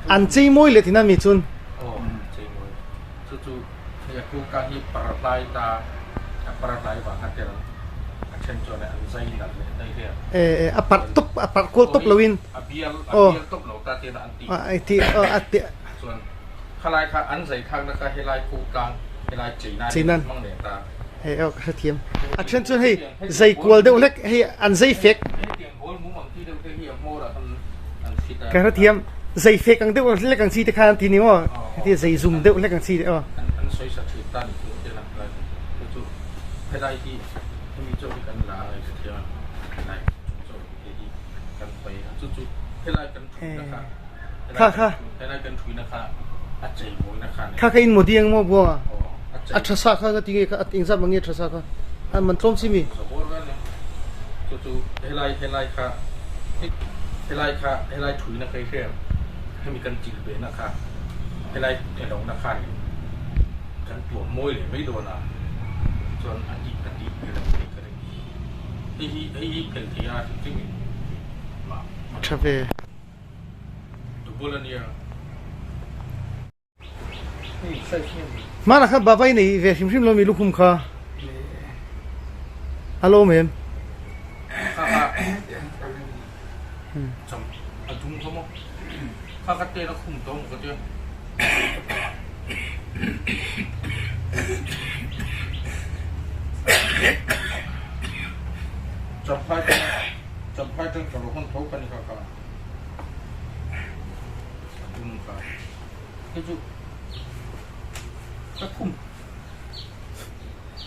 An chei mawi leh thin a mi chun. A parh tawp a parh kual tawp lo in aw chei nan hei aw ka hrethiam a then chuan hei zai kual deuh hlek hei an zai fek ka hrethiam zai fek ang deuh hlek ang chi te khan an ti ni maw heti zai zum deuh hlek ang chi te aw Kha kha kha kha in modi ang maw buanga a tha sa kha ka ti nge kha engzat mang nge tha sa kha an man tlawm si mi Tha ve. Hmanah khan baba i nei ve hrim hrim lo mi lukhum kha a lawm em?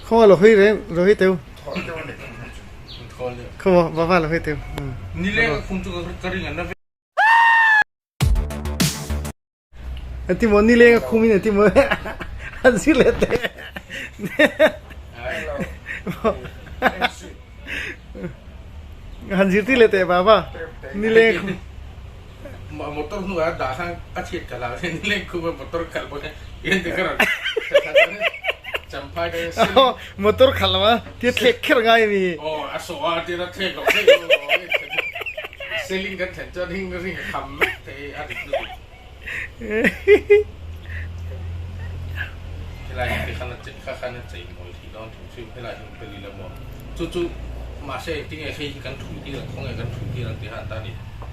Khaw lo hoi reng lo hoi teu. Khaw baba lo hoi teu. An ti maw nileng a khum in an ti maw an si le te. Han zir ti le te baba nileng khum. Motor hnu ah dah khan a chiat ka lau nileng khum motor khalh bawk in ti kar champhai ka motor khalh ma ti thlek kher ngai mi. Oh a so a ti na thlek lo thlek lo seling kan thlen chuan hing ring a kham vek thei a rit lutuk. Helai hi khan a kha khan a chei mawi thei dawn thung chu helai hi peli la maw chu chu mahse engtinge hei hi kan thui tir ang khawnge kan thui tir ang tih kha an tan i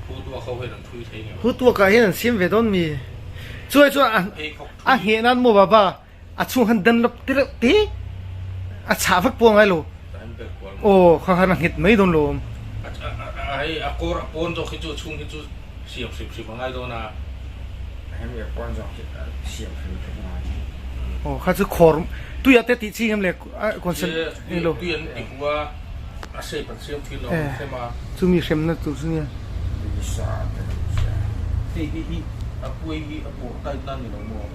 hu tuak ho hian an thui thei nge Hu tuak ah hian an siam ve dawn mi chuai chuan a a ngheh nan maw baba a chhung han dan lawp te reuh te a chhah vak pawh a ngai lo aw kha khan a nghet mai dawn lo awm. Hei a kawr a pawn zawk hi chu a chhung hi chu siam hrim hrim a ngai dawn a. Hemi a pawn zawk hi siam hrim hrim a ngai. Aw kha chu khawr tui ah te tih chi ngem le concern englo. Tui an ti hu a a shape an siam thin lo an hrem a. Chumi hremna tur chu nia. Tui sa te Hei hi hi a kuai hi a pawh tight na ni lo maw.